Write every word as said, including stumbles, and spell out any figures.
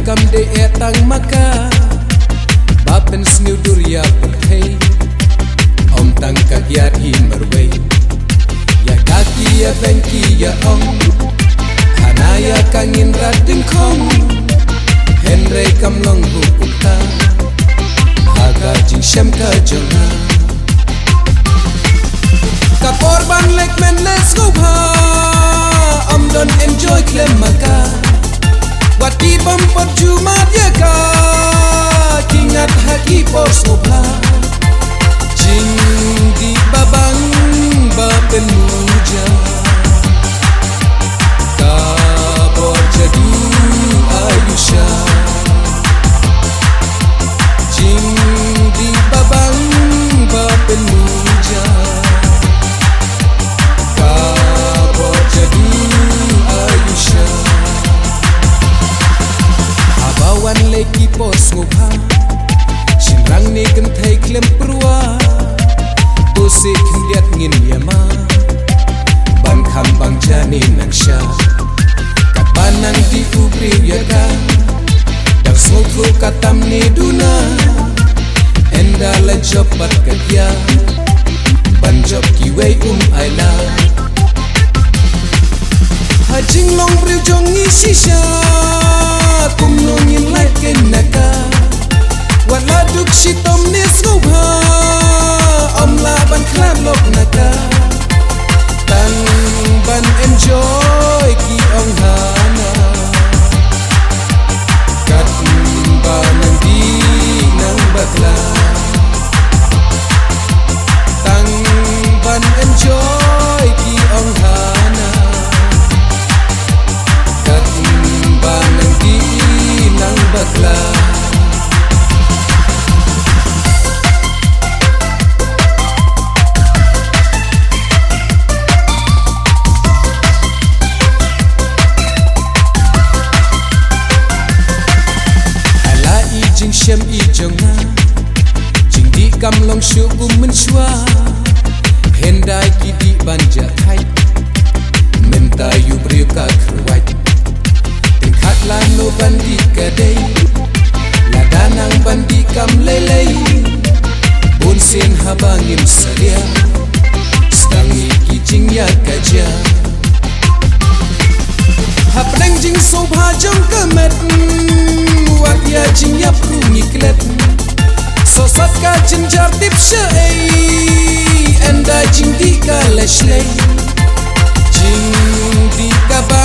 Kam dei eh tang ma ka ba pynsniew dur ïa pyrthei. Ym tang ka biar hi marwei, ïa ka ki ïa beng ki ïa ong. Hana ïa ka ngin rat ding khong, hynrei kam long ruh kumta ha ka jingshem ka jong nga. Ka por ban leit mynne sngewbha, ym don enjoy khlem ma ka. Wat ki bym pat ju mad ïa ka, ki ngat ha ki por sngewbha. Jingdih ba bang ba pynmuja, ka bor jadu Ayusha. Jingdih ba bang ba pynmuja, ka bor jadu Ayusha. Haba wan leit ki por sngewbha, shynrang ne kynthei khlem pyrwa, to se khyndiat ngin ïa ma ban kham bang jani nang sha. Katba nang dih u briew ïa ka, dang sngewthuh ka tam ne duna. Ynda la jop bad ka ïa ban jop kiwei um ai la. Ha jinglong briew jong ngi shisha, kumno ngin lait ken na ka. Wat la duk shitom ne sngewbha, ym lah ban khlad lok na ka. Tang ban enjoy ki ong hana, katba nang dih nang bakla. Tang ban enjoy ki ong hana, katba nang dih nang bakla. Ha la i jingshem i jong nga, jingdih kam long shuh kum mynshuwa. Hyndai ki dih ban jah thait, mynta ïa u briew ka kyrwat. Tyngkhat lano ban dih ka dei, lada nang ban dih kam lei lei. Bun sien haba ngim salia, sdang ïa ki jingïakajia. Hapdeng jingsngewbha jong ka met, wat ïa jingïap ruh ngi klet. Sosat ka jynjar tip shaei, ynda jingdih ka la shlei. Jingdih kaba